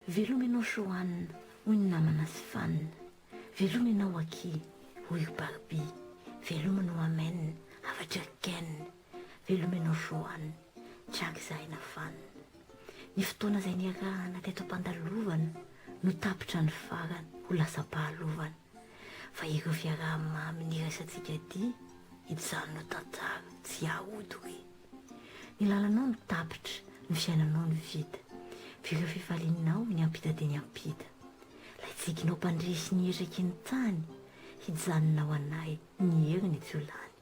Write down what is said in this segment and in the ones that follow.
Veloma ianao Joanne, hoy ny namana sy fan. Veloma ianao akia, hoy ry Barbie. Veloma no amen, hafatry ry Ken. Veloma ianao Joanne, Jack izahay na fan. Ny fotoana izay niarahana teto am-pandalovana no tapitra ny farany ho lasa-pahalovana. Fa ireo fiaraha-mamy niraisantsika dia hijanona ho tantara tsy haody re. Ny lalanao no tapitra, ny fiainanao no vita. F'ireo fifalianao niampita dia niampita. Ilay tsikinao mpandresy ny hetraky ny tany, hijanona ho anay ny heriny tsy ho lany.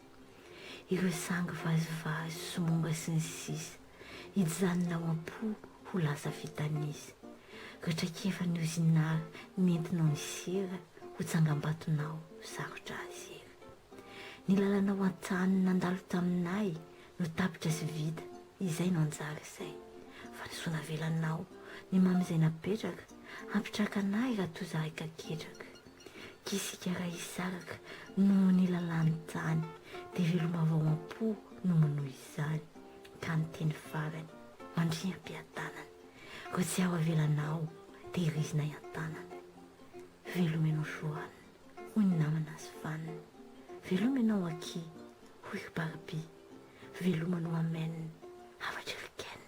Ireo sangy vazivazy, somonga sy ny sisa, hijanona ao am-po ho lasa fitanisa. Ireo traikefa niozinara nentinao nisera ho tsangambatonao sarotra azera. Ny lalanao an-tany nandalo taminay no tapitra sy vita, izay no anjara izay. Fa ny soa navelanao, ny mamy izay napetraka, hampitraka anay raha toa zahay ka ketraka. K'isika raha hisaraka noho ny lalàn'ny tany, dia veloma avao am-po no manohy izany. Ka ny teny farany, mandria am-piadanana. Reo tsy aho avelanao, tehirizinay an-tanana. Veloma ianao Joanne. Hoy ny namana azy vanona. Veloma ianao akia, hoy ry Barbie. Veloma no amen, hafatry ry Ken.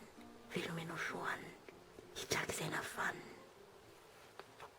Veloma ianao Joanne, hitraky izay navanona.